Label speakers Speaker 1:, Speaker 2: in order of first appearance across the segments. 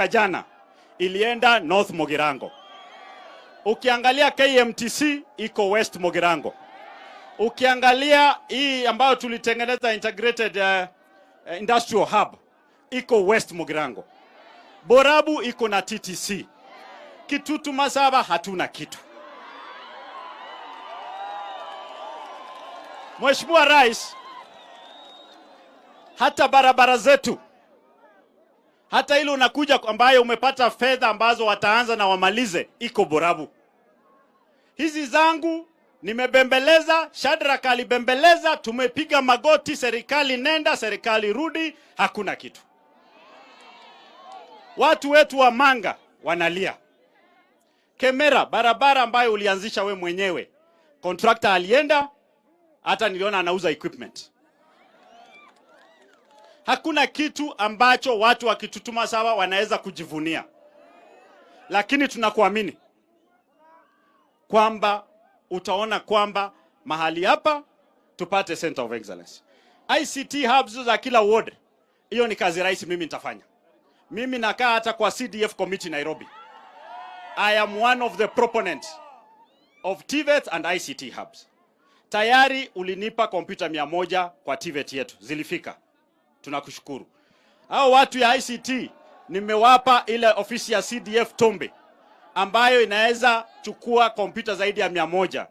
Speaker 1: Jana ilienda North Mugirango. Ukiangalia KMTC iko West Mugirango. Ukiangalia hii ambayo tulitengeneza integrated industrial hub iko West Mugirango. Borabu iko na TTC. Kitutu Masaba hatuna kitu. Mheshimiwa Rais, hata barabara zetu, hata ile unakuja ambayo umepata fedha ambazo wataanza na wamalize, iko Borabu. Hizi zangu nimebembeleza, Shadrack alibembeleza, tumepiga magoti, serikali nenda, serikali rudi, hakuna kitu. Watu wetu wa Manga wanalia. Kemera, barabara ambayo ulianzisha we mwenyewe, contractor alienda, hata niliona anauza equipment. Hakuna kitu ambacho watu wa Kitutu Masaba wanaweza kujivunia, lakini tunakuamini kwamba utaona kwamba mahali hapa tupate center of excellence. ICT hubs za kila ward, hiyo ni kazi rahisi, mimi nitafanya. Mimi nakaa hata kwa CDF committee Nairobi. I am one of the proponents of TVET and ICT hubs. Tayari ulinipa kompyuta 100 kwa TVET yetu, zilifika. Tunakushukuru. Hao watu ya ICT nimewapa ile ofisi ya CDF Tombe ambayo inaweza chukua kompyuta zaidi ya 100.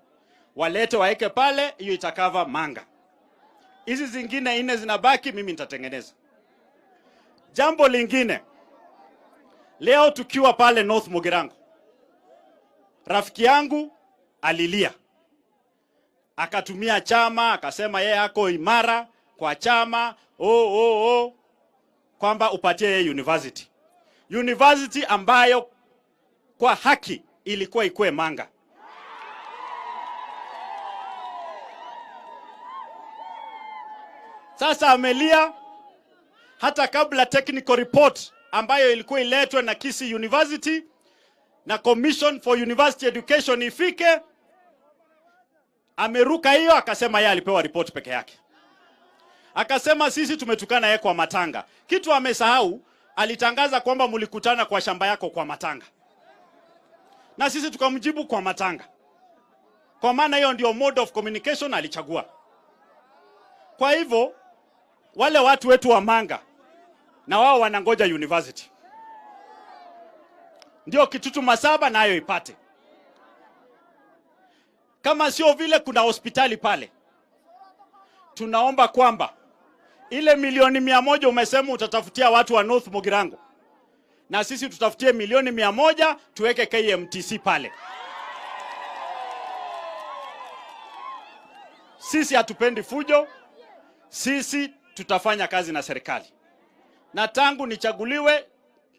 Speaker 1: Walete waeke pale, hiyo itakava Manga. Hizi zingine 4 zinabaki, mimi nitatengeneza. Jambo lingine, leo tukiwa pale North Mugirango, rafiki yangu alilia, akatumia chama, akasema yeye ako imara kwa chama, kwamba upatie yeye university. University ambayo kwa haki ilikuwa ikue Manga. Sasa amelia hata kabla technical report ambayo ilikuwa iletwe na Kisii University na Commission for University Education ifike, ameruka hiyo akasema yeye alipewa report peke yake. Akasema sisi tumetukana yeye kwa matanga. Kitu amesahau, alitangaza kwamba mlikutana kwa shamba yako kwa matanga. Na sisi tukamjibu kwa matanga. Kwa maana hiyo ndio mode of communication alichagua. Kwa hivyo wale watu wetu wa Manga na wao wanangoja university. Ndio Kitutu Masaba nayo ipate. Kama sio vile kuna hospitali pale. Tunaomba kwamba ile milioni 100 umesema utatafutia watu wa North Mugirango, na sisi tutafutie milioni 100 tuweke KMTC pale. Sisi hatupendi fujo, sisi tutafanya kazi na serikali. Na tangu nichaguliwe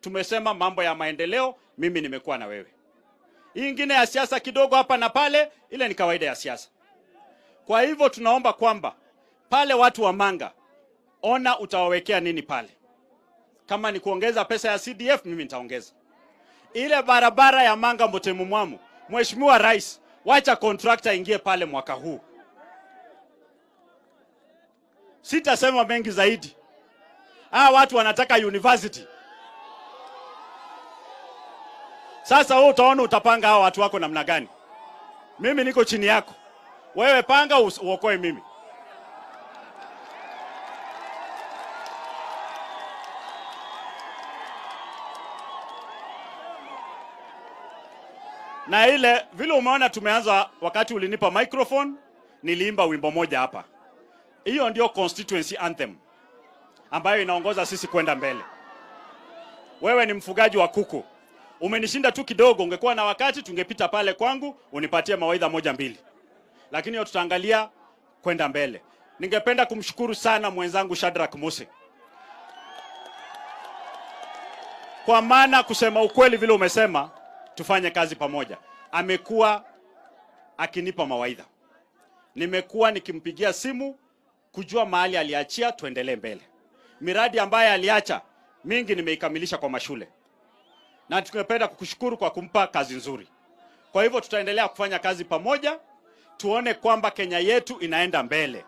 Speaker 1: tumesema mambo ya maendeleo, mimi nimekuwa na wewe. Hii ingine ya siasa kidogo hapa na pale, ile ni kawaida ya siasa. Kwa hivyo tunaomba kwamba pale watu wa Manga, ona utawawekea nini pale. Kama ni kuongeza pesa ya CDF, mimi nitaongeza. Ile barabara ya Manga Mutemu Mwamu, Mheshimiwa Rais, wacha contractor ingie pale mwaka huu. Sitasema mengi zaidi. Hawa watu wanataka university. Sasa wewe utaona utapanga hawa watu wako namna gani. Mimi niko chini yako. Wewe panga uokoe mimi. Na ile vile umeona tumeanza, wakati ulinipa microphone niliimba wimbo moja hapa. Hiyo ndio constituency anthem ambayo inaongoza sisi kwenda mbele. Wewe ni mfugaji wa kuku. Umenishinda tu kidogo, ungekuwa na wakati tungepita pale kwangu unipatie mawaidha moja mbili. Lakini hiyo tutaangalia kwenda mbele. Ningependa kumshukuru sana mwenzangu Shadrack Muse. Kwa maana kusema ukweli vile umesema tufanye kazi pamoja. Amekuwa akinipa mawaidha. Nimekuwa nikimpigia simu kujua mahali aliachia tuendelee mbele. Miradi ambayo aliacha mingi nimeikamilisha kwa mashule. Na tungependa kukushukuru kwa kumpa kazi nzuri. Kwa hivyo tutaendelea kufanya kazi pamoja, tuone kwamba Kenya yetu inaenda mbele.